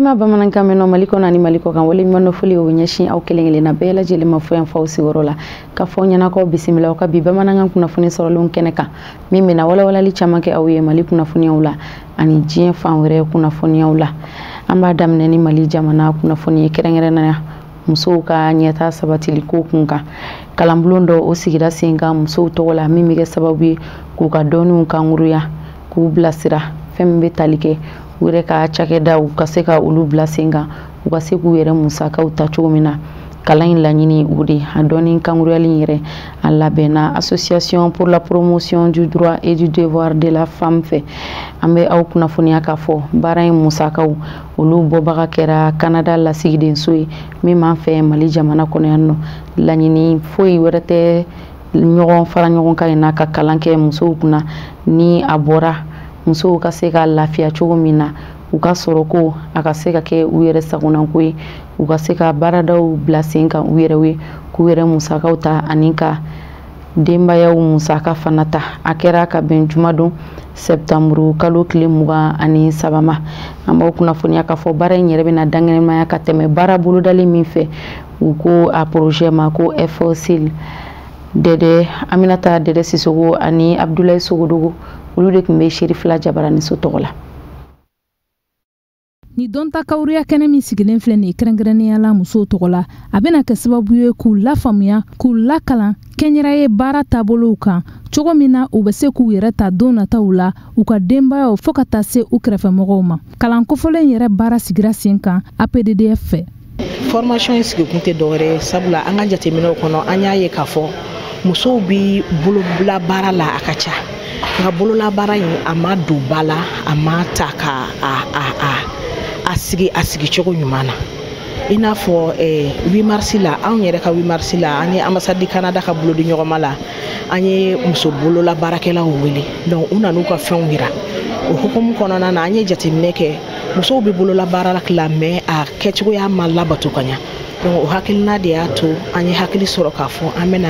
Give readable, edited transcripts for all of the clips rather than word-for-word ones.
Balima bamanankan mɛn Mali kɔnɔ ani Mali kɔ kan, waleɲuman dɔ foli o bɛ ɲɛsin aw kelen kelenna bɛɛ lajɛlen ma fo yan f'aw sigiyɔrɔ la, ka fɔ ɲɛnakaw bisimila aw ka bi bamanankan kunnafoni sɔrɔlenw kɛnɛ kan, min bɛna walawalali caman kɛ aw ye Mali kunnafoniyaw la ani diɲɛ fan wɛrɛ kunnafoniyaw la. An b'a daminɛ ni Mali jamana kunnafoni ye, kɛrɛnkɛrɛnnenya musow ka ɲɛta sabatili ko kun kan. Kalanbulon dɔ o sigira sen kan musow tɔgɔ la, min bɛ kɛ sababu ye k'u ka dɔnniw kanguruya, k'u bilasira fɛn min bɛ tali kɛ u yɛrɛ ka cakɛdaw ka se ka olu bila sen kan, u ka se k'u yɛrɛ musakaw ta cogo min na. Kalan in laɲini o de a dɔnni kanguruyali in yɛrɛ, a labɛnna Association pour la promotion du droit et du devoir de la femme fɛ. An bɛ aw kunnafoniya k'a fɔ baara in musakaw, olu bɔbaga kɛra Canada lasigidenso ye min b'an fɛ Mali jamana kɔnɔ yan nɔ. Laɲini foyi wɛrɛ tɛ ɲɔgɔn fara ɲɔgɔn kan in na ka kalan kɛ musow kunna, ni a bɔra musow ka se ka lafiya cogo min na, u ka sɔrɔ ko a ka se ka kɛ u yɛrɛ sagonako ye, u ka se ka baaradaw bila sen kan u yɛrɛ ye, k'u yɛrɛ musakaw ta ani ka denbayaw musaka fana ta. A kɛra ka bɛn jumadon sɛptanburu kalo tile 23 ma. An b'aw kunnafoniya k'a fɔ baara in yɛrɛ bɛna dankɛnɛmaya ka tɛmɛ baara bolodalen min fɛ, u ko a projet ma ko FOSIL. Dɛdɛ Aminata Dɛdɛ Sisogo ani Abdulayi Sogodogo, olu de tun bɛ Serifila Jabaraniso tɔgɔ la. Ni dɔnta kawuruya kɛnɛ min sigilen filɛ nin ye, kɛrɛnkɛrɛnnenya la musow tɔgɔ la, a bɛna kɛ sababu ye k'u lafaamuya, k'u lakalan kɛnyɛrɛye baara taabolow kan cogo min na u bɛ se k'u yɛrɛ ta don nataw la, u ka denbayaw, fɔɔ ka taa se u kɛrɛfɛmɔgɔw ma. Kalan kofɔlen yɛrɛ baara sigira sen kan APDDF fɛ. Formation in sigikun tɛ dɔwɛrɛ ye, sabula an ka jateminɛw kɔnɔ, an y'a ye k'a fɔ musow bi bolobila baara la, a ka ca, nka bololabaara in a ma don ba la, a ma ta ka a sigi a sigicogo ɲuman na. I n'a fɔ 8 mars la, anw yɛrɛ ka 8 mars la, an ye ambassade du Canada ka bolodi ɲɔgɔnma la, an ye muso bolola baarakɛlaw wele. Donc u nan'u ka fɛnw yira. O hukumu kɔnɔna na, an ye jateminɛ kɛ, musow bɛ bolola baara la, mais a kɛcogoya ma labato ka ɲa. Donc o hakilina de y'a to an ye hakili sɔrɔ k'a fɔ an bɛna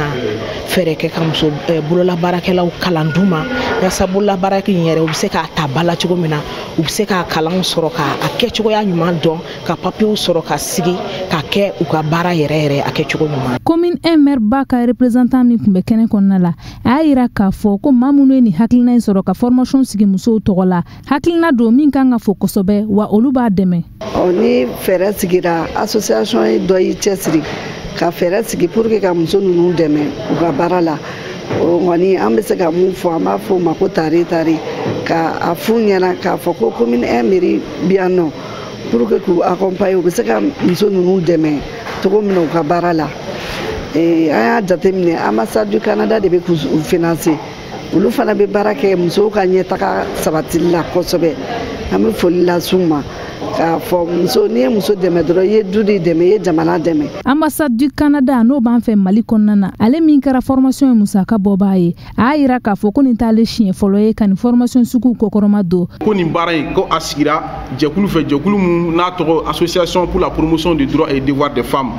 fɛɛrɛ kɛ ka muso bolola baarakɛlaw kalan d'u ma, yaasa bolola baarakɛ in yɛrɛ, u bɛ se k'a ta ba la cogo min na, u bɛ se k'a kalanw sɔrɔ, k'a kɛcogoya ɲuman dɔn, ka papiyew sɔrɔ ka sigi ka kɛ u ka baara yɛrɛ yɛrɛ a kɛcogo ɲuman. Commune 1 maire ba ka représentant min tun bɛ kɛnɛ kɔnɔna la, a y'a yira k'a fɔ ko maa minnu ye nin hakilina in sɔrɔ ka formation sigi musow tɔgɔ la, hakilina don min kan ka fo kosɛbɛ, wa olu b'a dɛmɛ. Ɔ, ni fɛɛrɛ sigira, association ye dɔ y'i cɛsiri ka fɛɛrɛ sigi pour que ka muso ninnu dɛmɛ u ka baara la, o kɔni an bɛ se ka mun fɔ? An b'a fɔ o ma ko tare tare, ka a f'u ɲɛna k'a fɔ ko commune 1 mairie bi yan nɔ pour que k'u accompagner, u bɛ se ka muso ninnu dɛmɛ cogo min na u ka baara la. An y'a jateminɛ, ambassade du Canada de bɛ k'u financer, olu fana bɛ baara kɛ musow ka ɲɛtaga sabatili la kosɛbɛ. An bɛ foli las'u ma k'a fɔ muso, n'i ye muso dɛmɛ dɔrɔn, i ye du de dɛmɛ, i ye jamana dɛmɛ. Ambassade du Canada n'o b'an fɛ Mali kɔnɔna na, ale min kɛra formation ye musaka bɔbaa ye, a y'a yira k'a fɔ ko nin t'ale siɲɛ fɔlɔ ye ka nin formation suguw kɔkɔrɔma don. Ko nin baara in, ko a sigira jɛkulu fɛ, jɛkulu mun n'a tɔgɔ Association pour la promotion des droits et devoirs des femmes,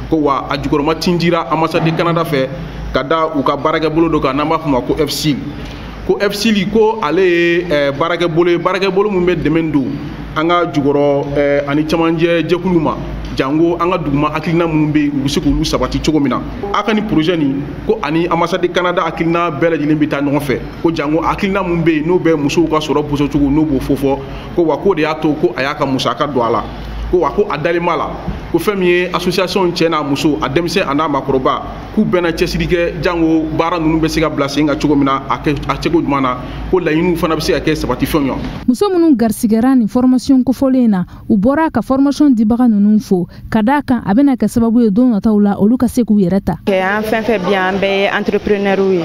ko wa a jukɔrɔma tindira ambassade du Canada fɛ ka da u ka baarakɛbolo dɔ kan n'an b'a fɔ ma ko FSIL. Ko FSIL, ko ale ye baarakɛbolo ye, baarakɛbolo mun bɛ dɛmɛ don an ka jukɔrɔ ani camancɛ jɛkulu ma, jango an ka duguma hakilina minnu bɛ yen, u bɛ se k'olu sabati cogo min na. A ka nin projet nin, ko ani ambassade Canada hakilina bɛɛ lajɛlen bɛ taa ɲɔgɔn fɛ, ko jango hakilina mun bɛ yen n'o bɛ musow ka sɔrɔ bɔsɔcogo, n'o b'o fɔ fɔ, ko wa k'o de y'a to ko a y'a ka musaka don a la, ko wa ko a dalen b'a la ko fɛn min ye association cɛ n'a muso, a denmisɛn a n'a maakɔrɔba, k'u bɛɛ na cɛsiri kɛ jango baara ninnu bɛ se ka bila sen kan cogo min na, a kɛ a cogo ɲuman na, ko laɲiniw fana bɛ se ka kɛ sabatifɛnw ye. Muso minnu garisigɛra nin formation kofɔlen in na, u bɔra ka formation dibaga ninnu fo, ka d'a kan a bɛna kɛ sababu ye don nataw la olu ka se k'u yɛrɛ ta. An fɛn fɛn bi yan, an bɛɛ ye entrepreneur ye.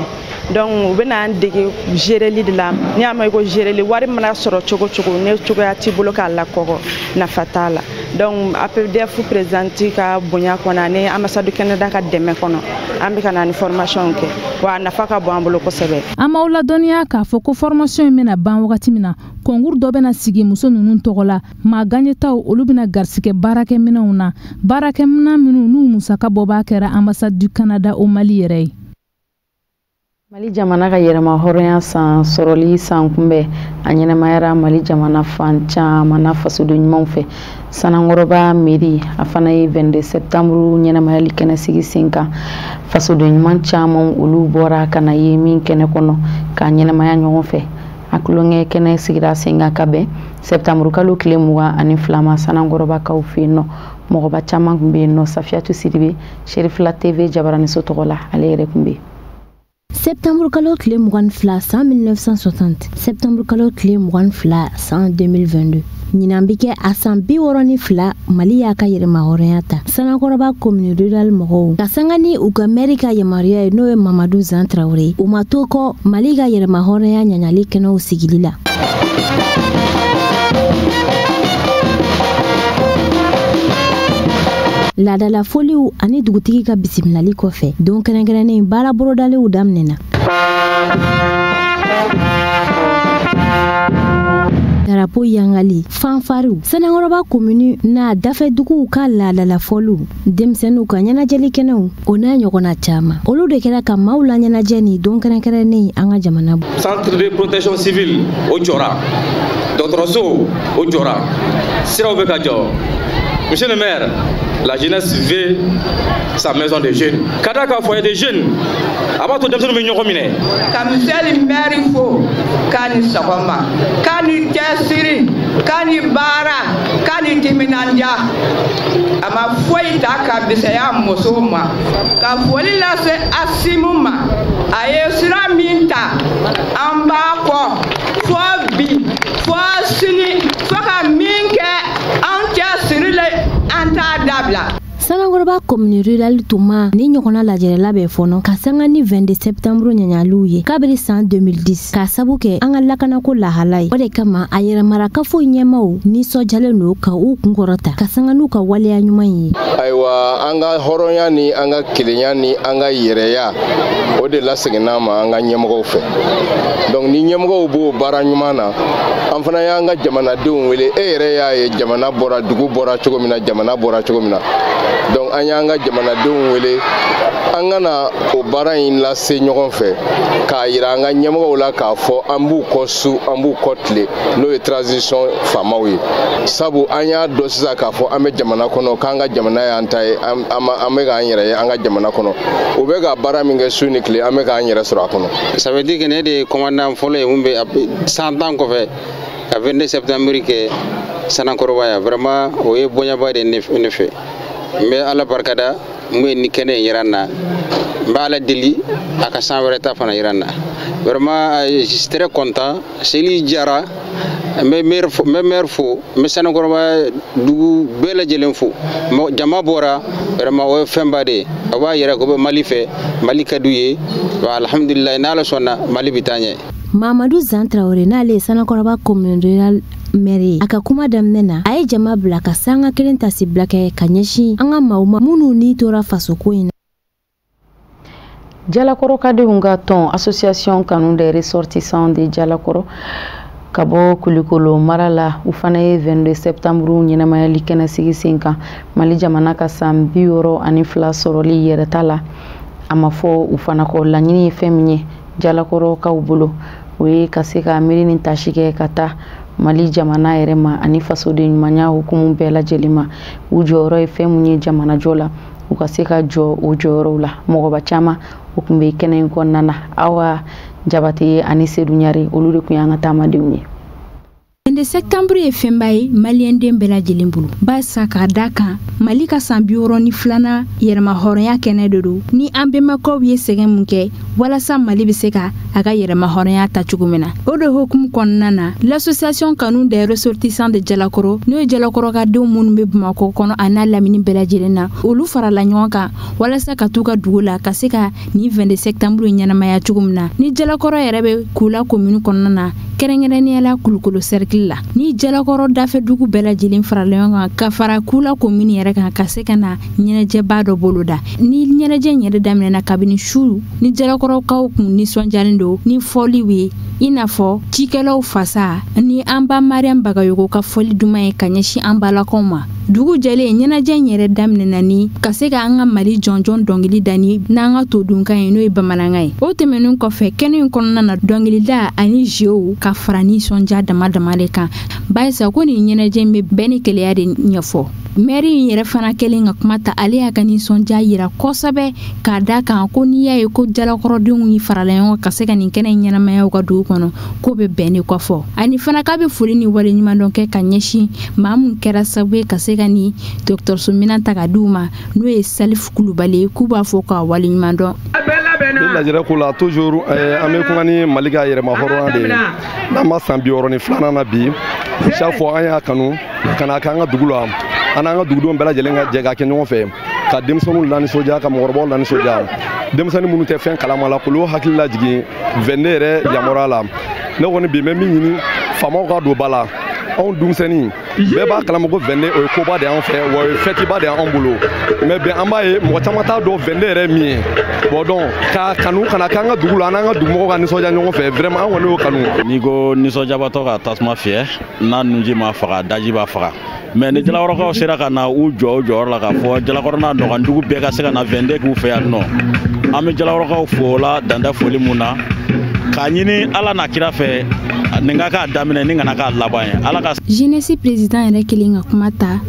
Donc u bɛna an dege géreli de la. N'i y'a mɛn ko géreli, wari mana sɔrɔ cogo cogo, ne cogoya t'i bolo k'a lakɔgɔ, nafa t'a la. Donc APDF présidente ka bonya kɔnɔ ani ambassade Canada ka dɛmɛ kɔnɔ, an bɛ ka na ni formation kɛ, wa a nafa ka bon an bolo kosɛbɛ. An b'aw ladɔnniya k'a fɔ ko formation in bɛna ban wagati min na, concours dɔ bɛna sigi muso ninnu tɔgɔ la. Maa gagnetaw, olu bɛna garisigɛ baarakɛminɛnw na, baarakɛminɛn minnu n'u musaka bɔbaa kɛra ambassade du Canada au Mali yɛrɛ ye. Mali jamana ka yɛrɛma hɔrɔnya san sɔrɔli san kunbɛn a ɲɛnamayara Mali jamana fan caman na fasoden ɲumanw fɛ. Sanankɔrɔba mairie a fana ye 22 septembre ɲɛnamayali kɛnɛ sigi sen kan. Fasoden ɲuman caman olu bɔra ka na ye min kɛnɛ kɔnɔ k'a ɲɛnamaya ɲɔgɔn fɛ. A tulonkɛ kɛnɛ sigira sen kan ka bɛn septembre kalo tile 22 ma Sanankɔrɔbakaw fɛ yen nɔ. Mɔgɔba caman tun bɛ yen nɔ. Safiyatu Sidibe, Serifila TV jabaraniso tɔgɔ la, ale yɛrɛ tun bɛ yen. Septembre kalo tile 22 san 1960, septembre kalo tile 22 san 2022, ɲinan bɛ kɛ a san 62 Mali y'a ka yɛrɛmahɔrɔnya ta. Sanankɔrɔba commune rurale mɔgɔw ka sanga ni u ka mɛri ka yamaruya ye, n'o ye Mamadu Zan Tarawele, u ma to kɔ Mali ka yɛrɛmahɔrɔnya ɲaɲali kɛnɛw sigili la. Laadalafoliw ani dugutigi ka bisimilali kɔfɛ, don kɛrɛnkɛrɛnnen baara bolodalenw daminɛna. Darapo yangali, fanfariw, Sanankɔrɔba komini n'a dafɛduguw ka laadalafɔliw, denmisɛnninw ka ɲɛnajɛli kɛnɛw, o n'a ɲɔgɔnna caman, olu de kɛra ka maaw laɲɛnajɛ ni don kɛrɛnkɛrɛnnen an ka jamana. Centre de protection civile o jɔra, dɔgɔtɔrɔso o jɔra, siraw bɛ ka jɔ. Monsieur le maire, la jeunesse veut sa maison de jeunes. Ka d'a kan foyer de jeunes, a b'a to denmisɛnninw bɛ ɲɔgɔn minɛ. Ka miseli maire fo k'a ni sɔgɔma, k'a ni cɛsiri, k'a ni baara, k'a ni timinandiya. A ma foyi ta ka bisaya musow ma. Ka foli lase Asimu ma, a ye sira min ta, an b'a kɔ fo bi, fo sini, fo ka min kɛ an cɛsirilen, an t'a dabila. Sanankɔrɔba commune rurale tun ma ni ɲɔgɔnna lajɛrɛ labɛn fɔlɔ ka sanga ni 22 septembre ɲaɲaliw ye kabiri san 2010, k'a sabu kɛ an ka lakanako lahala ye. O de kama a yɛrɛmarakafo ɲɛmaw nisɔndiyalen don ka u kunkɔrɔta ka sanga n'u ka waleya ɲuman ye. Ayiwa, an ka hɔrɔnya ni an ka kelenya ni an ka yɛrɛya, o de laseginna ma an ka ɲɛmɔgɔw fɛ. Donc ni ɲɛmɔgɔw b'o baara ɲuman na, an fana y'an ka jamanadenw wele. E yɛrɛ y'a ye jamana bɔra, dugu bɔra cogo min na, jamana bɔra cogo min na. Donc an y'an ka jamanadenw wele, an ka na o baara in lase ɲɔgɔn fɛ, k'a yira an ka ɲɛmɔgɔw la k'a fɔ an b'u kɔ su, an b'u kɔ tile, n'o ye transition faamaw ye. Sabu an y'a dɔn sisan k'a fɔ an bɛ jamana kɔnɔ, k'an ka jamana y'an ta ye, an bɛ k'an yɛrɛ ye an ka jamana kɔnɔ. U bɛ ka baara min kɛ su ni tile, an bɛ k'an yɛrɛ sɔrɔ a kɔnɔ. Ça veut dire que ne de ye commandant fɔlɔ ye mun bɛ san 10 kɔfɛ ka 22 septembre kɛ Sanankɔrɔba yan. Vraiment o ye bonyaba de ne fɛ. N bɛ Ala barikada mun ye ni kɛnɛ in yira n na. N bɛ Ala deli a ka san wɛrɛ ta fana yira n na. Vraiment je suis très content. Seli diyara. N bɛ maire fo, n bɛ Sanankɔrɔba dugu bɛɛ lajɛlen fo. Jama bɔra, vraiment o ye fɛnba de ye. A b'a yira ko bɛ Mali fɛ, Mali ka d'u ye. Wa alhamdulilayi, n'Ala sɔnna Mali bɛ taa ɲɛ. Mamadu Zan Tarawele, n'ale ye Sanankɔrɔba commune rurale maire ye, a ka kuma daminɛ na, a ye jama bila ka sanga kelen tasibila kɛ ka ɲɛsin an ka maaw ma minnu ni tora fasoko in na. Jalakɔrɔkadenw ka tɔn association kanu des ressortissants de Jalakɔrɔ ka bɔ Kulikolo mara la, u fana ye 22 septembre ɲɛnamayali kɛnɛ sigi sen kan. Mali jamana ka san 62 sɔrɔli yɛrɛta la, a ma fɔ u fana kɔ. Laɲini ye fɛn min ye Jalakɔrɔkaw bolo, o ye ka se ka miiri ni tasi kɛ ka taa Mali jamana yɛrɛ ma ani fasoden ɲumanya hukumu bɛɛ lajɛlen ma. U jɔyɔrɔ ye fɛn mun ye jamanajɔ la, u ka se ka jɔ o jɔyɔrɔw la. Mɔgɔba caman o tun bɛ kɛnɛ in kɔnɔna na. Awa Jabate ani Sedu Ɲare, olu de tun y'an ka taamadenw ye. 22 septembre ye fɛnba ye maliyɛnden bɛɛ lajɛlen bolo, barisa k'a da kan Mali ka san 62nan yɛrɛmahɔrɔnya kɛnɛ de don. Ni an bɛnbakɛw ye sɛgɛn mun kɛ walasa Mali bɛ se ka a ka yɛrɛmahɔrɔnya ta cogo min na, o de hukumu kɔnɔna na, l'association kanu des ressortissants de Jalakɔrɔ, n'o ye Jalakɔrɔkadenw minnu bɛ Bamakɔ kɔnɔ a n'a lamini bɛɛ lajɛlen na, olu farala ɲɔgɔn kan walasa ka t'u ka dugu la ka se ka nin 22 septembre ɲɛnamaya cogo min na. Ni Jalakɔrɔ yɛrɛ bɛ Kula commune kɔnɔna na, kɛrɛnkɛrɛnnenya la Kulukolo cercle la, ni Jalakɔrɔ dafɛ dugu bɛɛ lajɛlen farala ɲɔgɔn kan ka fara Kula commune yɛrɛ kan ka se ka na ɲɛnajɛba dɔ boloda. Ni ɲɛnajɛ in yɛrɛ daminɛna kabini su, ni Jalakɔrɔkaw kun nisɔndiyalen don ni fɔliw ye. I n'a fɔ cikɛlaw fasa ni an ba Mariam Bagayogo ka fɔli duman ye ka ɲɛsin an balakaw ma. Dugu jɛlen, ɲɛnajɛ in yɛrɛ daminɛna ni ka se ka an ka Mali jɔnjɔn dɔnkili da ni n'an ka todunkan ye, n'o ye bamanankan ye. O tɛmɛnen kɔfɛ, kɛnɛ in kɔnɔna na, dɔnkilida ani jeuw ka fara nisɔndiya dama dama de kan, barisa ko nin ɲɛnajɛ in bɛ bɛn ni kelenya de ɲɛfɔ. Mɛri in yɛrɛ fana kɛlen ka kuma ta, ale y'a ka nisɔndiya yira kosɛbɛ k'a da kan ko n'i y'a ye ko jalakɔrɔdenw yi farala ɲɔgɔn ka se ka nin kɛnɛ in ɲɛnamaya u ka dugu kɔnɔ, k'o bɛ bɛn de kɔfɔ. Ani fana k'a bɛ foli ni waleɲumandɔn kɛ ka ɲɛsin maa mun kɛra sababu ye ka se ka nin dɔgɔtɔrɔso minɛn ta ka di u ma, n'o ye Salifu Kulubali ye, k'u b'a fɔ k'a waleɲumandɔn. Ni lajɛrɛ ko la, toujours an bɛ kuma ni Mali ka yɛrɛma hɔrɔnya de ye. N'an ma san 62nan na bi, chaque fois an y'a kanu ka na k'an ka dugu la, an n'an ka dugudenw bɛɛ lajɛlen ka jɛ ka kɛ ɲɔgɔn fɛ, ka denmisɛnninw lanisɔndiya, ka mɔgɔkɔrɔbaw lanisɔndiya, denmisɛnnin minnu tɛ fɛn kalama la, k'olu hakili lajigin 22 yɛrɛ yamaruya la. Ne kɔni bi n bɛ min ɲini, faamaw ka don ba la. Anw denmisɛnnin bɛɛ b'a kalama ko 22, o ye koba de y'an fɛ, wa o ye fɛtiba de y'anw bolo. Mais bi, an b'a ye mɔgɔ caman t'a dɔn 22 yɛrɛ ye min ye. Bon, donc k'a kanu ka na k'an ka dugu la, an n'an ka dugumɔgɔw ka nisɔndiya ɲɔgɔn fɛ, vraiment an kɔni y'o kanu. N'i ko nisɔndiyabatɔ ka tasuma fiyɛ, n'a nunji ma faga, daji b'a faga. Mais ni Jalakɔrɔkaw sera ka na u jɔ u jɔyɔrɔ la k'a fɔ Jalakɔrɔ n'a nɔgɔndugu bɛɛ ka se ka na 22 k'u fɛ yan nɔ, an bɛ Jalakɔrɔkaw fo o la dan tɛ foli mun na, k'a ɲini Ala n'a kira fɛ, nin ka k'a daminɛ, nin kana k'a laban ye, Ala ka. Jeunesse président yɛrɛ kelen ka kuma ta,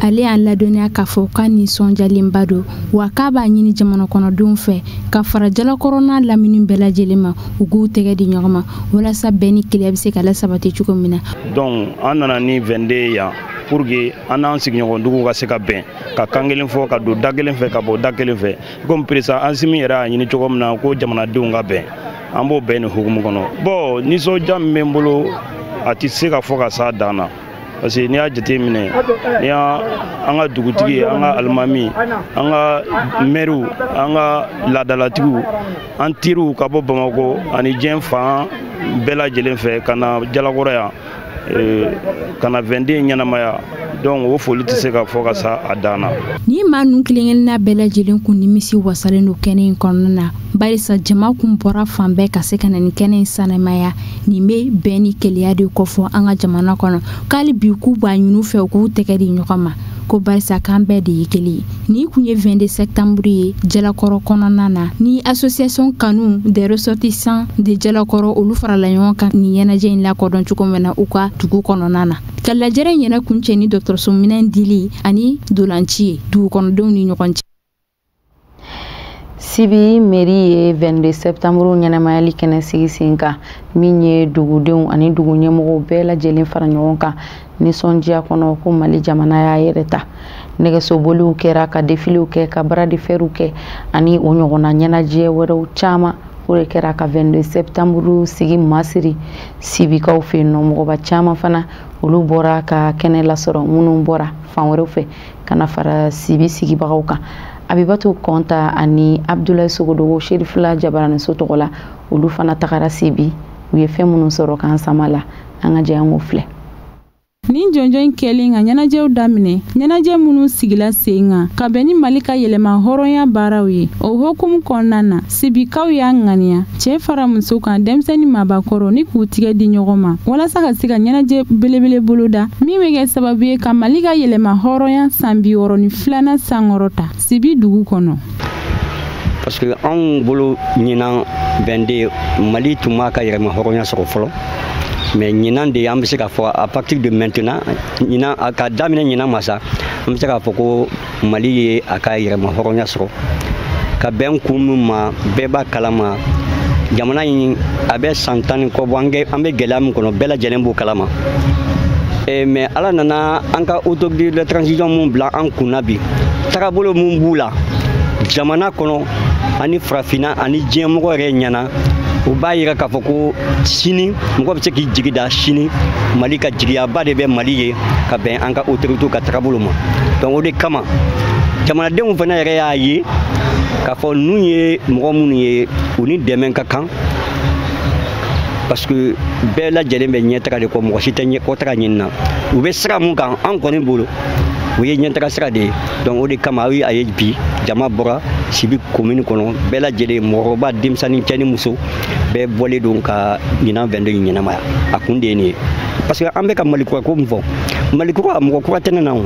ale y'an ladɔnniya k'a fɔ k'a nisɔndiyalenba don, wa k'a b'a ɲini jamana kɔnɔdenw fɛ ka fara Jalakɔrɔ n'a lamini bɛɛ lajɛlen ma, u k'u tɛgɛ di ɲɔgɔn ma walasa bɛn ni kelenya bɛ se ka lasabati cogo min na. Donc an nana ni 22 yan pour que an n'an sigiɲɔgɔn duguw ka se ka bɛn, ka kan kelen fɔ, ka don da kelen fɛ, ka bɔ da kelen fɛ, komi président Asimi yɛrɛ y'a ɲini cogo min na ko jamanadenw ka bɛn. An b'o bɛn nin hukumu kɔnɔ. Bon, nisɔndiya min bɛ n bolo, a tɛ se ka fɔ ka s'a dan na, parce que n'i y'a jateminɛ, n'i y'a an ka dugutigi, an ka alimami, an ka mɛriw, an ka laadalatigiw, an teriw ka bɔ Bamakɔ ani diɲɛ fan bɛɛ lajɛlen fɛ ka na Jalakɔrɔ yan ka na 22 ɲɛnamaya, donc o foli tɛ se ka fɔ ka sa a dan na. Ni maa ninnu kelen-kelenna bɛɛ lajɛlen kun nimisi wasalen don kɛnɛ in kɔnɔna na, barisa jama kun bɔra fan bɛɛ ka se ka na nin kɛnɛ in sanamaya. Nin bɛ bɛn ni kelenya de kɔfɔ an ka jamana kɔnɔ, k'ale bi k'u b'a ɲini u fɛ u k'u tɛgɛ di ɲɔgɔn ma, ko barisa k'an bɛɛ de ye kelen ye. Nin kun ye 22 septembre ye Jalakɔrɔ kɔnɔna na, ni association Kanu des ressortissants de Jalakɔrɔ, olu farala ɲɔgɔn kan nin ɲɛnajɛ in lakodɔn cogo min na u ka dugu kɔnɔna na, ka lajɛrɛ in yɛrɛ kuncɛ ni dɔgɔtɔrɔso minɛn dili ani dolanci ye dugu kɔnɔdenw ni ɲɔgɔn cɛ. Sibi mairie ye 22 septembre ɲɛnamayali kɛnɛ sigi sen kan, min ye dugudenw ani dugu ɲɛmɔgɔw bɛɛ lajɛlen fara ɲɔgɔn kan nisɔndiya kɔnɔ ko Mali jamana y'a yɛrɛ ta. Nɛgɛsoboliw kɛra, ka defiliw kɛ, ka bras de ferw kɛ, ani o ɲɔgɔnna ɲɛnajɛ wɛrɛw caman. O de kɛra ka 22 septembre sigi masiri Sibikaw fɛ yen nɔ. Mɔgɔba caman fana, olu bɔra ka kɛnɛ lasɔrɔ, minnu bɔra fan wɛrɛw fɛ ka na fara Sibi sigibagaw kan. Abibatu Kɔnta ani Abdulayi Sogodogo, Serifila Jabaraniso tɔgɔ la, olu fana tagara Sibi. U ye fɛn minnu sɔrɔ k'an sama la, an ka jɛ an k'o filɛ. Nin jɔnjɔn in kɛlen ka ɲɛnajɛw daminɛ, ɲɛnajɛ minnu sigila sen kan ka bɛn ni Mali ka yɛlɛma hɔrɔnya baaraw ye, o hukumu kɔnɔna na, Sibikaw y'a ŋaniya, cɛɛ fara muso kan, denmisɛnnin maabakɔrɔ, ni k'u tigɛ di ɲɔgɔn ma walasa ka se ka ɲɛnajɛ belebele boloda min bɛ kɛ sababu ye ka Mali ka yɛlɛma hɔrɔnya san 62nan sankɔrɔta Sibi dugu kɔnɔ. Parce que anw bolo, ɲinan 22, Mali tun b'a ka yɛrɛma hɔrɔnya sɔrɔ fɔlɔ, mais ɲinan de, an bɛ se k'a fɔ à partir de maintenant, ɲinan ka daminɛ, ɲinan ma sa, an bɛ se k'a fɔ ko Mali ye a ka yɛrɛma hɔrɔnya sɔrɔ. Ka bɛn kun min ma, bɛɛ b'a kalama, jamana in a bɛ san 10 ni kɔ bɔ, an bɛ gɛlɛya min kɔnɔ, bɛɛ lajɛlen b'o kalama. Mais Ala nana an ka autorité de transition mun bila an kunna bi, tagabolo mun b'u la jamana kɔnɔ ani farafinna ani diɲɛmɔgɔ yɛrɛ ɲɛna, o b'a yira k'a fɔ ko sini mɔgɔ bɛ se k'i jigi da sini Mali ka jigiyaba de bɛ Mali ye ka bɛn an ka autorité ka tagabolo ma. Donc o de kama, jamanadenw fana yɛrɛ y'a ye k'a fɔ ninnu ye mɔgɔ minnu ye, u ni dɛmɛ ka kan, parce que bɛɛ lajɛlen bɛ ɲɛtaga de kɔ, mɔgɔ si tɛ ɲɛ kɔtaga ɲini na. U bɛ sira mun kan, an kɔni bolo O ye ɲɛtaga sira de ye. Donc o de kama aw ye a ye bi jama bɔra Sibi commune kɔnɔ, bɛɛ lajɛlen, mɔgɔkɔrɔba, denmisɛnnin, cɛ ni muso, bɛɛ bɔlen don ka ɲinan 22 in ɲɛnamaya. A kun de ye nin ye, parce que an bɛ ka Mali kura ko min fɔ, Mali kura, mɔgɔ kura tɛ ne na o.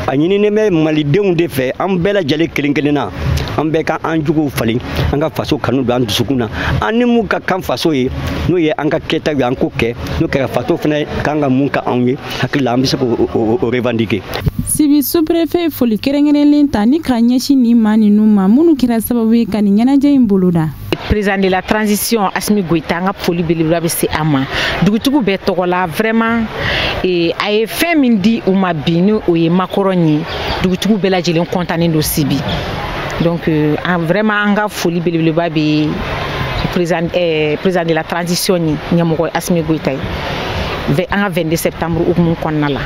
A ɲininen bɛ malidenw de fɛ, an bɛɛ lajɛlen kelen kelen na, an bɛɛ ka an juguw falen, an ka faso kanu don an dusukun na, an ni mun ka kan faso ye, n'o ye an ka kɛtaw ye, an k'o kɛ. N'o kɛra, faso fana kan ka mun ka anw ye, hakili la an bɛ se k'o revendiquer. Sibi sous-préfet foli kɛrɛnkɛrɛnlen ta ni ka ɲɛsin nin maa ninnu ma, minnu kɛra sababu ye ka nin ɲɛnajɛ in boloda. Président de la transition Assimi Goïta, an ka foli belebeleba bɛ se a ma dugutigiw bɛɛ tɔgɔ la. Vraiment, a ye fɛn min di u ma bi, ni o ye makɔrɔ ye, dugutigiw bɛɛ lajɛlen kɔntannen don Sibi. Donc vraiment, an ka foli belebeleba bɛ président de la transition ni ɲɛmɔgɔ Assimi Goïta ye an ka 22 septembre hukumu kɔnɔna la.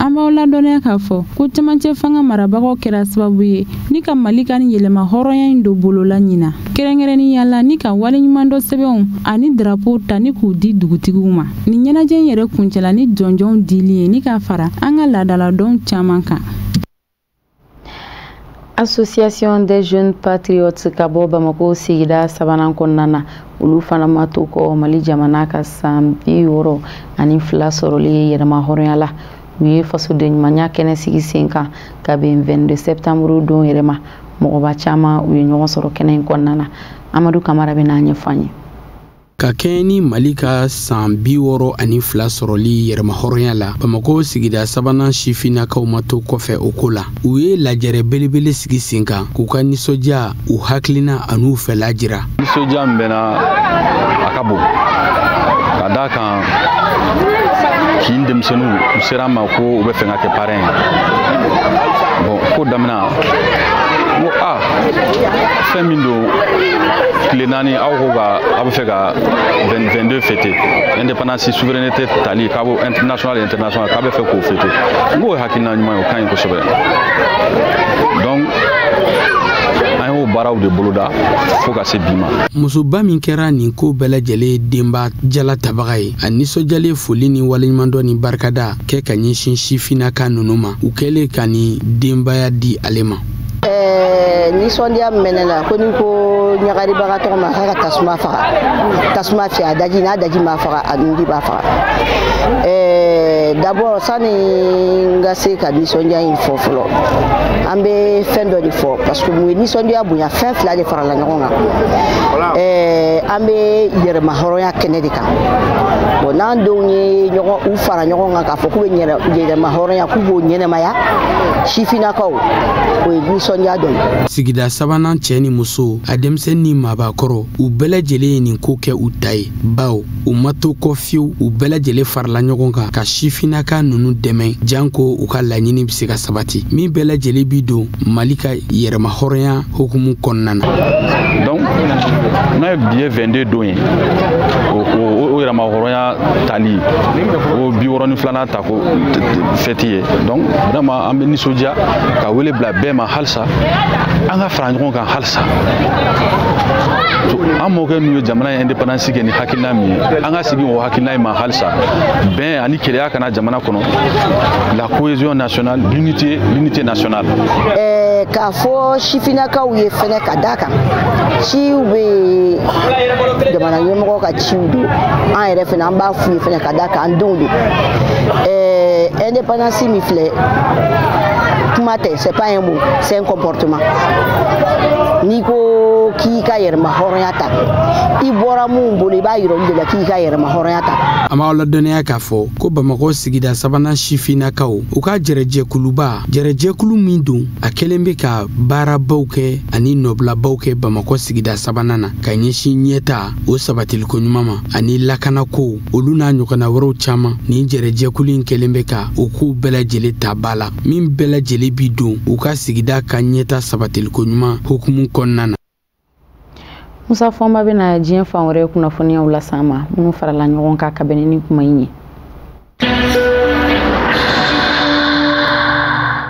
An b'aw ladɔnniya k'a fɔ ko cɛmancɛ fanga marabagaw kɛra sababu ye ni ka Mali ka ni yɛlɛma hɔrɔnya in don bolola ɲina, kɛrɛnkɛrɛnnenya la ni ka waleɲumandɔ sɛbɛnw ani darapow ta ni k'u di dugutigiw ma. Nin ɲɛnajɛ in yɛrɛ kuncɛla ni jɔnjɔnw dili ye ni ka fara an ka laadaladɔnw caman kan. Association des jeunes patriotes ka bɔ Bamako sigida sabanan kɔnɔna na, olu fana ma to kɔ Mali jamana ka san 62 sɔrɔli yɛrɛma hɔrɔnya la. U ye fasoden ɲumanya kɛnɛ sigi sen kan ka bɛn 22 septembre don yɛrɛ ma. Mɔgɔba caman u ye ɲɔgɔn sɔrɔ kɛnɛ in kɔnɔna na. Amadu Kamara bɛ n'a ɲɛfɔ an ye. Ka kɛɲɛ ni Mali ka san 62 sɔrɔli yɛrɛmahɔrɔnya la, Bamako sigida sabanan sifinnakaw ma to kɔfɛ o ko la. U ye lajɛrɛ belebele sigi sen kan k'u ka nisɔndiya, u hakilina an'u fɛla jira. Nisɔndiya min bɛ na, a ka bon, ka d'a kan kin denmisɛnninw u sera an ma ko u bɛ fɛ ka kɛ parrain ye. Bon, ko daminɛ, n ko a fɛn min don, tile 4 aw ko ka aw bɛ fɛ ka 22 fêter, indépendance, souveraineté tali k'a b'o national et international, k'a bɛ fɛ k'o fêter. N k'o ye hakilina ɲuman ye, o ka ɲi kosɛbɛ. Donc an y'o baaraw de boloda fo ka se bi ma. Musoba min kɛra nin ko bɛɛ lajɛlen denba jala tabaga ye, a nisɔndiyalen foli ni waleɲumandɔn ni barikada kɛ ka ɲɛsin sifinnaka ninnu ma, u kɛlen ka nin denbaya di ale ma. Nisɔndiya min bɛ ne la, ko ni ko ɲagaribaga tɔgɔ ma k'a ka tasuma faga, tasuma fiyɛ, a daji, n'a daji ma faga, a nunji b'a faga. D'abord, sani n ka se ka nisɔndiya in fɔ fɔlɔ, an bɛ fɛn dɔ de fɔ, parce que mun ye nisɔndiya bonya, fɛn fila de farala ɲɔgɔn kan. An bɛ yɛrɛma hɔrɔnya kɛnɛ de kan. Bon, n'an denw ye ɲɔgɔn u fara ɲɔgɔn kan k'a fɔ k'u bɛ yɛrɛma hɔrɔnya, k'u b'o ɲɛnɛmaya, sifinnakaw, o ye nisɔndiya dɔ ye. Sigida sabanan cɛ ni muso, a denmisɛnnin ni maabakɔrɔ, u bɛɛ lajɛlen ye nin ko kɛ u ta ye, bawo u ma to kɔ fiyewu. U bɛɛ lajɛlen farala ɲɔgɔn kan ka sifinnaka ninnu dɛmɛ, janko u ka laɲini bɛ se ka sabati, min bɛɛ lajɛlen bi don Mali ka yɛrɛma hɔrɔnya hukumu kɔnɔna na. Donc n'a ye bi ye 22 don ye, o yɛrɛma hɔrɔnya tali, o 62nan ta ko fête ye. Donc vraiment, an bɛ nisɔndiya ka wele bila bɛɛ ma halisa, an ka fara ɲɔgɔn kan halisa. An mɔkɛ n'u ye jamana ye indépendance kɛ ni hakilina min ye, an ka segin o hakilina in ma halisa, bɛn ani kelenya kana jamana kɔnɔ, la cohésion nationale, l'unité nationale. K'a fɔ sifinnakaw ye fɛnɛ, ka d'a kan ciw bɛ jamana ɲɛmɔgɔ ka ciw don, an yɛrɛ fɛnɛ an b'a f'u ye fɛnɛ, ka d'a kan an denw don. Indépendance min filɛ, kuma tɛ, c'est pas un mot, c'est un comportement. N'i ko k'i ka yɛrɛma hɔrɔnya ta, i bɔra mun bolo, i b'a yira olu de la k'i ka yɛrɛma hɔrɔnya ta. An b'aw ladɔnniya k'a fɔ ko Bamakɔ sigida sabanan sifinnakaw, u ka jɛrɛjɛkuluba, jɛrɛjɛkulu min don, a kɛlen bɛ ka baarabaw kɛ ani nɔbilabaw kɛ Bamakɔ sigida sabanan na ka ɲɛsin ɲɛta o sabatiliko ɲuman ma ani lakanako, olu n'a ɲɔgɔnna wɛrɛw caman. Nin jɛrɛjɛkulu in kɛlen bɛ ka o kow bɛɛ lajɛlen ta ba la, min bɛɛ lajɛlen bi don u ka sigida ka ɲɛta sabatiliko ɲuman hukumu kɔnɔna na. Musa Fɔnba bɛna diɲɛ fan wɛrɛ kunnafoniyaw las'an ma, minnu farala ɲɔgɔn kan ka bɛn ni kuma in ye.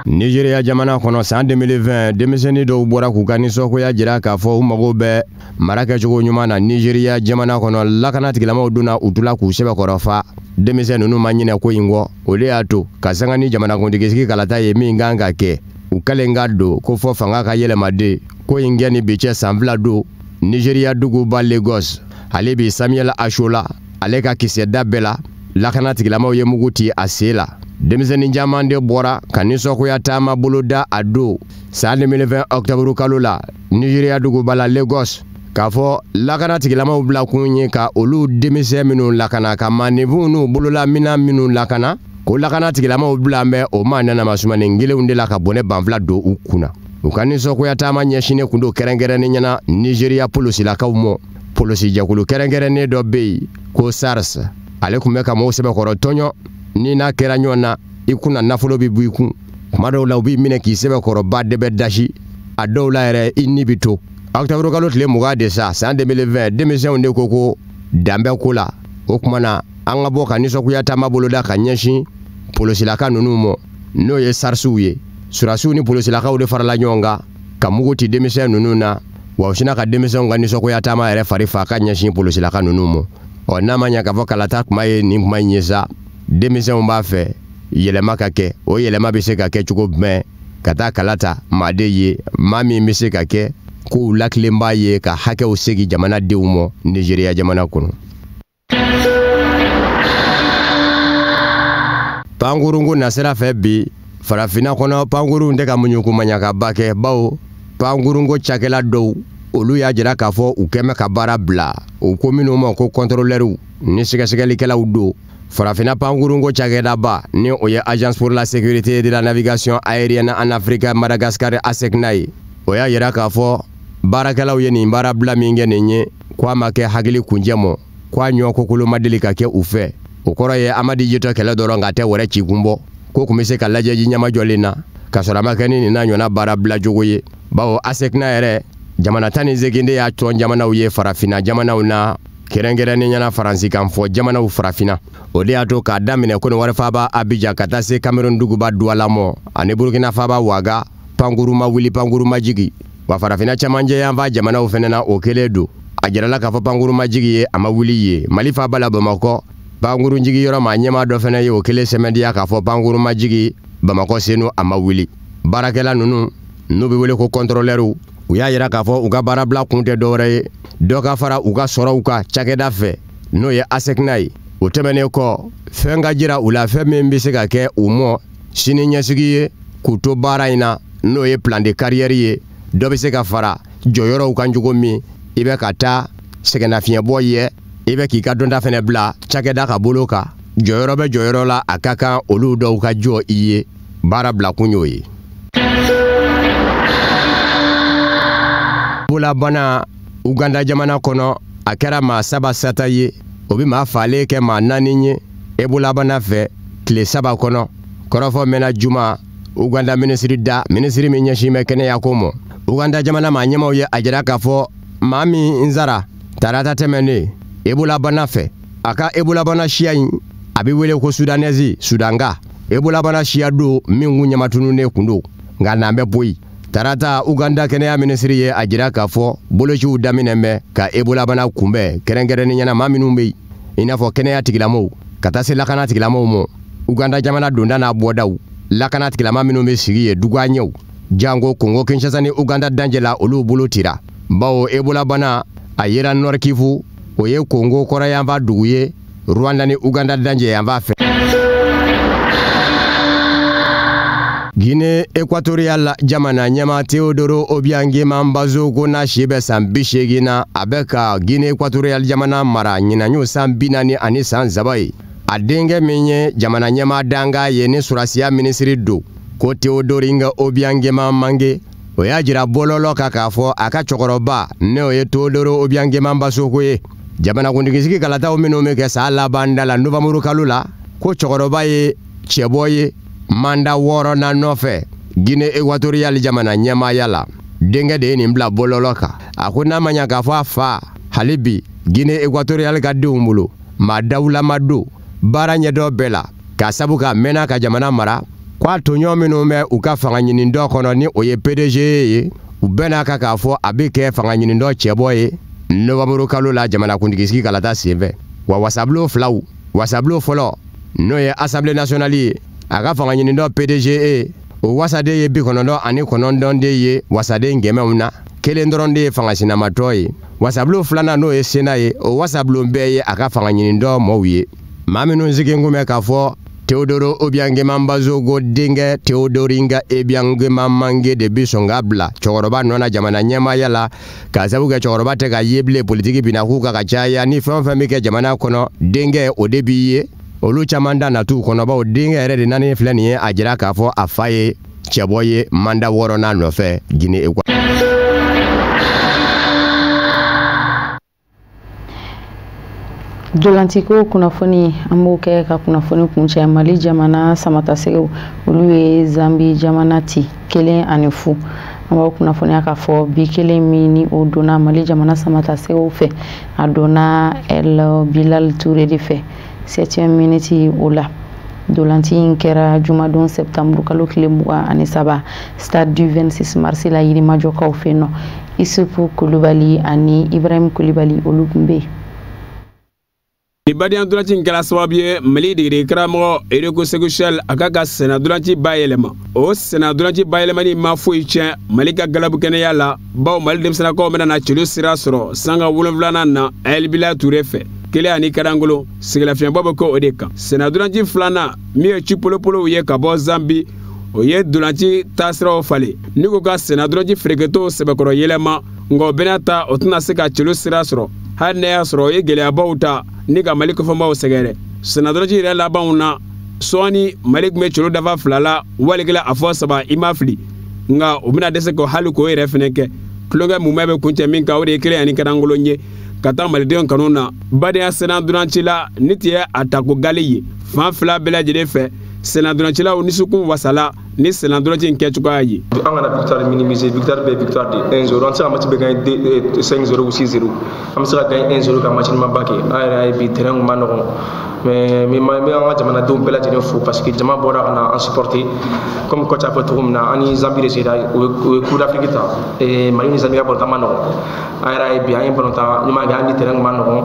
Nigeria jamana kɔnɔ, san 2020, denmisɛnnin dɔw bɔra k'u ka nisɔngoya jira k'a fɔ u mago bɛ mara kɛcogo ɲuman na Nigeria jamana kɔnɔ. Lakana tigilamaw donna u tula k'u sɛbɛkɔrɔ fa. Denmisɛn ninnu ma ɲinɛ ko in kɔ, o de y'a to ka sanga ni jamanakuntigisigi kalata ye min kan ka kɛ, u kɛlen ka don ko fɔ fanga ka yɛlɛma de ko in kɛ ni bi cɛ san 2 don. Nigeriya duguba Lagos, ale bi Samuel Ashola, ale ka kisɛda bɛɛ la, lakana tigilamaw ye mugu ci a sen la. Denmisɛnnin caman de bɔra ka nisɔngoya taama boloda a don san 2020 octobre kalo la Nigeriya duguba la Lagos, k'a fɔ lakana tigilamaw bila kun ye ka olu denmisɛn minnu lakana, ka maaninfinw n'u bololaminan minnu lakana, ko lakana tigilamaw bila bɛ o maa nana sumanin kelenw de la ka bɔnɛ banfila don u kunna. U ka nisɔngoya taama ɲɛsinnen kun don kɛrɛnkɛrɛnnen ɲɛna Nigeriya polosilakaw mɔ. Polosijɛkulu kɛrɛnkɛrɛnnen dɔ bɛ yen ko SARS, ale tun bɛ ka mɔgɔw sɛbɛkɔrɔ tɔɲɔ. Ni n'a kɛra ɲɔgɔn na, i kunna nafolo bɛ bɔ i kun. Kuma dɔw la u b'i minɛ k'i sɛbɛkɔrɔba de bɛ dasi, a dɔw la yɛrɛ i ni bɛ to. Octobre kalo tile 20 de sa san 2020, denmisɛnw de ko ko danbɛ ko la. O tuma na an ka bɔ ka nisɔngoya taama boloda ka ɲɛsin polosilaka ninnu mɔ, n'o ye SARSw ye. Surasiw ni polosilakaw de farala ɲɔgɔn kan ka mugu ci denmisɛn ninnu na, wa u sina ka denmisɛnw ka nisɔngoya taama yɛrɛ fari fa ka ɲɛsin polosilaka ninnu mɔ. Ɔ n'a ma ɲɛ k'a fɔ kalata kuma ye nin kuma in ye sa, denmisɛnw b'a fɛ yɛlɛma ka kɛ. O yɛlɛma bɛ se ka kɛ cogo jumɛn? Ka taa kalata maaden ye, maa min bɛ se ka kɛ k'u lakilenba ye ka hakɛw segin jamanadenw mɔ Nigeriya jamana kɔnɔ. Pankurunko nasira fɛ bi farafinna kɔnɔ, pankurun tɛ ka muɲukumaɲakaba kɛ, bawo pankurunko cakɛla dɔw olu y'a jira k'a fɔ u kɛn bɛ ka baara bila. U ko minnu ma ko kɔntɔrɔlɛriw ni sɛgɛsɛgɛlikɛlaw don. Farafinna pankurunko cakɛdaba ni o ye Agence pour la sécurité de la navigation aérienne en Afrique Madagascar ASECNA ye, o y'a jira k'a fɔ baarakɛlaw ye nin baara bila min kɛ nin ye, ko a ma kɛ hakili kunjɛ mɔ, ko a ɲɔ kokolo ma deli ka kɛ u fɛ. O kɔrɔ ye Amadi jitɔ kɛlɛ dɔrɔn ka tɛ wɛrɛ ci kun bɔ, ko kun bɛ se ka lajɛ ji ɲɛmajɔlen na ka sɔrɔ a ma kɛ ni nin n'a ɲɔgɔnna baara bila cogo ye. Bawo ASECNA yɛrɛ jamana 18 de y'a tɔn jamanaw ye farafinna jamanaw na, kɛrɛnkɛrɛnnen ɲɛna faransikan fɔ jamanaw farafinna. O de y'a to k'a daminɛ Kɔnɔwari faaba Abidjan ka taa se Cameroun duguba Douala mɔ ani Burkina faaba Ouaga, pankuru ma wuli pankuru ma jigi. Wa farafinna camancɛ yanfan jamanaw fɛnɛ na o kelen don. A jirala k'a fɔ pankuru ma jigi ye, a ma wuli ye. Mali faaba la Bamakɔ, pankurun jigi yɔrɔ maa ɲɛmaa dɔ fɛnɛ ye o kelen sɛmɛndiya k'a fɔ pankuru ma jigi Bamakɔ Senu, a ma wuli. Baarakɛla ninnu n'u bɛ wele ko kɔntɔrɔlɛriw, u y'a jira k'a fɔ u ka baarabila kun tɛ dɔwɛrɛ ye, dɔ ka fara u ka sɔrɔw kan cakɛda fɛ, n'o ye ASECNA ye. O tɛmɛnen kɔ, fɛn ka jira u la fɛn min bɛ se ka kɛ u mɔ sini ɲɛsigi ye k'u to baara in na, n'o ye plan de carrière ye. Dɔ bɛ se ka fara jɔyɔrɔw kan cogo min, i bɛ ka taa sɛgɛnnafiɲɛbɔ ye, i bɛ k'i ka dɔnta fɛnɛ bila cakɛda ka bolo kan. Jɔyɔrɔ bɛ jɔyɔrɔ la, a ka kan olu dɔw ka jɔ i ye. Baara bila kun y'o ye. Bolabana Uganda jamana kɔnɔ, a kɛra maa 3 sata ye, o bɛ maa falen kɛ maa 4 ye Ebolabana fɛ tile 3 kɔnɔ. Kɔrɔfɔ mɛnna juma Uganda minisiri da, minisiri min ɲɛsin bɛ kɛnɛya ko mɔ. Uganda jamana maa ɲɛmaaw ye a jira k'a fɔ maa min sara tarata tɛmɛnen Ebolabana fɛ, a ka Ebolabana siya in a bɛ wele ko Sudanɛsi, Sudanga. Ebolabana siya don min kun ɲamatununnen kun don, nka n'an bɛ bɔ yen. Tarata Uganda kɛnɛya minisiri ye a jira k'a fɔ bolociw daminɛ bɛ ka Ebolabana kunbɛn, kɛrɛnkɛrɛnnen ɲɛna maa minnu bɛ yen, i n'a fɔ kɛnɛya tigilamɔgɔw ka taa se lakana tigilamɔgɔw mɔ. Uganda jamana donda n'a bɔdaw, lakana tigilama minnu bɛ sigi yen dugaɲɛw, janko Kongo Kinshasa ni Uganda dancɛ la, olu bolo tira. Bawo Ebolabana a yera Nord Kivu, o ye Kongo kɔrɔyanfan dugu ye, Rwanda ni Uganda dancɛ yanfan fɛ. Guinée équatoriale jamana ɲɛmaa Teodoro Obiang Mbasogo n'a si bɛ san 80 na, a bɛ ka Guinée équatoriale jamana mara ɲinan y'o san 43 san ye. A denkɛ min ye jamana ɲɛmaa dankan ye ni surasiya minisiri don, ko Teodoro Obiang Mangue, o y'a jira bɔlɔlɔ kan k'a fɔ a ka cɛkɔrɔba n'o ye Teodoro Obiang Mbasogo ye, jamanakuntigisigi kalataw minnu bɛ kɛ san laban da la novembre kalo la, ko cɛkɔrɔba ye cɛbɔ ye manda 6nan nɔfɛ Guinée équatoriale jamana ɲɛmaaya la. Denkɛ de ye nin bila bɔlɔlɔ kan. A ko n'a ma ɲa k'a fɔ a fa hali bi Guinée équatoriale ka denw bolo maa dawulama don baara ɲɛdɔn bɛɛ la, k'a sabu k'a mɛnna ka jamana mara, k'a tɔɲɔ minnu bɛ u ka fanga ɲinindɔ kɔnɔ ni o ye PDG ye, u bɛɛ n'a kan k'a fɔ a bɛ kɛ fanga ɲinindɔ cɛbɔ ye novembre kalo la jamanakuntigisigi kalata senfɛ. Wa wasabulon filaw Wasabulon fɔlɔ n'o ye Assemblée nationale ye, a ka fanga ɲinidɔ PDGE o wasaden ye 99 de ye wasaden 100 na, kelen dɔrɔn de ye fanga sinamatɔ ye. Wasabulon filanan n'o ye Sénat ye, o wasabulon bɛɛ ye a ka fanga ɲinidɔ mɔɔw ye. Maa minnu sigilen kun bɛ k'a fɔ Teodoro Obiang Nguema Mbasogo denkɛ Teodoro Obiang Nguema Mangue de bi sɔn ka bila cɛkɔrɔba nɔ na jamana ɲɛmaaya la, k'a sababu kɛ cɛkɔrɔba tɛ ka ye bilen, politiki binna k'u kan ka caya, ni fɛn o fɛn bɛ kɛ jamana kɔnɔ denkɛ o de b'i ye. Olu caman da nat'u kɔnɔ, bawo denkɛ yɛrɛ de nani filɛ nin ye a jira k'a fɔ a fa ye cɛbɔ ye manda 6nan nɔfɛ Guinée Équatoriale. Dolantiko kunnafoni an b'o kɛ ka kunnafoni kuncɛ. Mali jamana samatasɛgɛw olu ye Zambi jamana ci 1-0. An b'aw kunnafoniya k'a fɔ bi kelen min ni o donna Mali jamana samatasɛgɛw fɛ, a donna El Bilal Touré de fɛ 7e minute o la. Dolanti in kɛra jumadon septembre kalo tile 23 stade du 26 mars la Yirimajɔkaw fɛ yen nɔ. Isufu Kulubali ani Ibrahim Kulibali olu tun bɛ yen. Ni badenya dolanci in kɛra sababu ye Mali degeden karamɔgɔ Eriko Seguchel a ka senna dolanci bayɛlɛma. O senna dolanci bayɛlɛmani ma foyi tiɲɛ Mali ka galabu kɛnɛya la, bawo Mali denmisɛnninakaw bɛna na celu sira sɔrɔ sanga 7nan na El Bilal Touré fɛ. Kelen ani karangolo sigilafiɲɛbɔ bɛ kɛ o de kan. Senna dolanci filanan min ye cipolopolow ye ka bɔ Zambi, o ye dolanci taasiraw falen ni k'u ka senna dolanci fereketow sɛbɛkɔrɔ yɛlɛma, nka o bɛna ta o tɛna se ka celu sira sɔrɔ hali n'a y'a sɔrɔ o ye gɛlɛyabaw ta ni ka Mali kɔfɛmaaw sɛgɛrɛ. Senna dolanci yɛrɛ labanw na sɔɔni Mali tun bɛ celu dafa 2 la walikɛla a fɔ 3 i ma fili, nka u bɛna dɛsɛ k'o hali k'o yɛrɛ fɛnɛ kɛ. Tulonkɛ mumɛ bɛ kuncɛ min kan o de ye 1 ani karangolo ye ka taa malidenw kanu na badenya senna dolanci la ni tun ye a tako gali ye fan 2 bɛɛ lajɛlen fɛ. Senna dolancilaw nisɔnkun wasala ni senna dolanci in kɛcogoya ye. An kana victoire minimiser, victoire bɛɛ victoire de 1-0. An tɛ se ka match bɛɛ gagner 5-0 ou 6-0, an bɛ se ka gagner 1-0 ka match ɲumanba kɛ. An yɛrɛ y'a ye bi terrain kun ma nɔgɔn, mais n bɛ an ka jamanadenw bɛɛ lajɛlen fo parce que jama bɔra ka na an supporter. Comme coach y'a fɔ cogo min na, an ni Zambie de sera, u ye Coupe d'Afrique ta, Mali ni Zambie ka balontan ma nɔgɔn. An yɛrɛ y'a ye bi an ye balontan ɲuman kɛ, an ni terrain kun ma nɔgɔn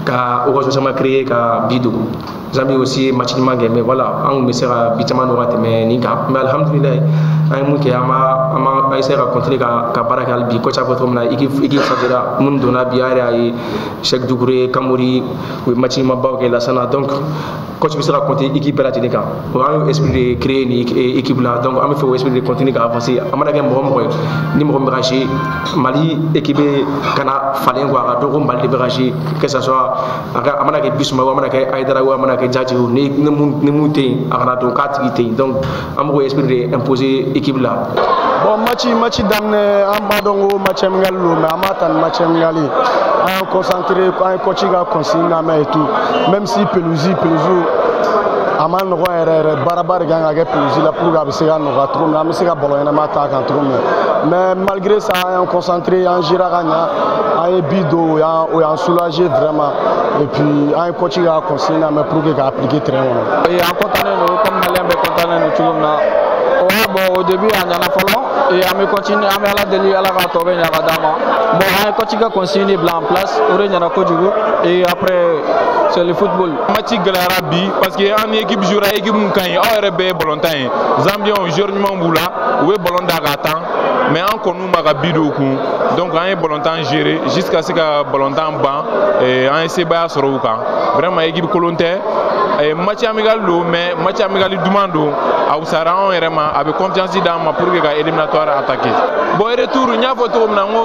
ka occasion caman créer ka bi don. Zambie aussi ye match ɲuman kɛ, mais voilà, an kun bɛ se ka bi caman don ka tɛmɛ nin kan, mais alhamdulilayi an ye mun kɛ, an b'a essayer ka continuer ka baara kɛ hali bi. Coach y'a fɔ cogo min na, équipe changera, minnu donna bi an yɛrɛ y'a ye Cheikh Doucouré, Kamori, u ye match ɲumanbaw kɛ Lasana. Donc coach bɛ se ka compter équipe bɛɛ lajɛlen kan. An y'o esprit de créer nin équipe la, donc an bɛ fɛ o esprit de continuer ka avancer. A mana kɛ mɔgɔ o mɔgɔ ye, ni mɔgɔ min bɛ ka jouer Mali équipe kana falen quoi, a ka dɔn ko Mali de bɛ ka jouer, que ça soit a mana kɛ Bissouma o, a mana kɛ Haidara o, a mana kɛ Diadji o, ni mun tɛ yen a kana dɔn k'a tigi tɛ yen. Donc an b'o esprit de imposer équipe la. Bon, match daminɛ an b'a dɔn ko match amical don, mais an b'a ta ni match amical ye. An y'an concentré, an ye coach ka consigne lamɛn et tout, même si pelouse a ma nɔgɔn yɛrɛ yɛrɛ, baaraba de kan ka kɛ pelouse la pour que a bɛ se ka nɔgɔya cogo min na, an bɛ se ka ballon ɲɛnama ta a kan cogo min na. Mais malgré ça, an y'an concentré, an géré ka ɲa, an ye but don, o y'an soulager vraiment. Et puis an ye coach ka consigne lamɛn pour que ka appliquer terrain kɔnɔ. An content don comme Malien bɛɛ content don cogo min na. Ouais, bon, au début an ɲana fɔlɔ et an bɛ continuer, an bɛ Ala deli Ala k'a tɔ bɛ ɲa ka d'an ma. Bon, an ye coach ka consigne bila en place, o de ɲana kojugu et après c'est le football. Match gɛlɛyara bi parce que an ni équipe jouera équipe mun ka ɲi, aw yɛrɛ bɛɛ ye balontan ye. Zambiens joueur ɲuman b'u la, u bɛ ballon da k'a tan, mais an kɔni ma ka but don u kun. Donc an ye balontan gérer jusqu'à ce ka balontan ban, an ye sebaaya sɔrɔ u kan. Vraiment équipe kolon tɛ. Match amical don, mais match amical duman don, a wusara anw yɛrɛ ma, a bɛ confiance d'an ma pour que ka éliminatoire attaquer. Bon, retour n y'a fɔ cogo min na, n ko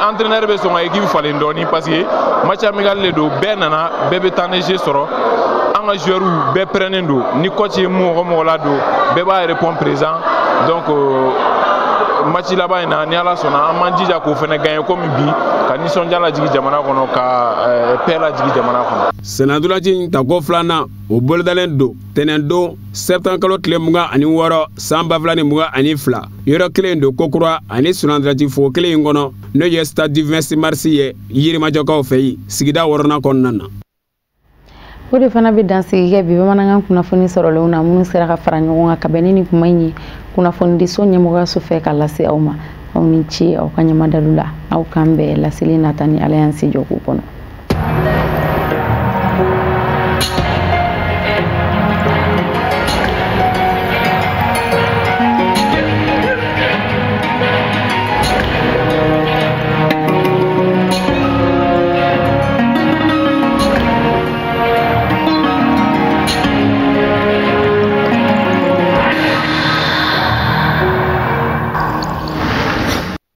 entraîneur bɛ sɔn ka équipe falen dɔɔni parce que match amical de don, bɛɛ nana, bɛɛ bɛ temps de jeu sɔrɔ. An ka joueurs bɛɛ pɛrɛnnen don, ni coach ye mɔgɔ mɔgɔ ladon, bɛɛ b'a répondre présent. Donc match laban in na, ni Ala sɔnna, an b'an jija k'o fana gagner komi bi, ka nisɔndiya lajigin jamana kɔnɔ, ka paix lajigin jamana kɔnɔ. Sennantolaci in tako filanan o bolodalen don tɛnɛndon septembre kalo tile 26 san 2022 yɔrɔ kelen don kokura ani sennantolaci foro kelen in kɔnɔ, n'o ye stade du 26 mars ye Yirimajɔkaw fɛ yen sigida 6nan kɔnɔna na. O de fana bɛ dansigi kɛ bi bamanankan kunnafoni sɔrɔlenw na minnu sera ka fara ɲɔgɔn kan ka bɛn ni nin kuma in ye kunnafonidiso ɲɛmɔgɔyaso fɛ ka lase aw ma. Aw ni ce aw ka ɲɛmadalu la, aw k'an bɛn laseli nata ni Ala y'an se jɔ k'o kɔnɔ.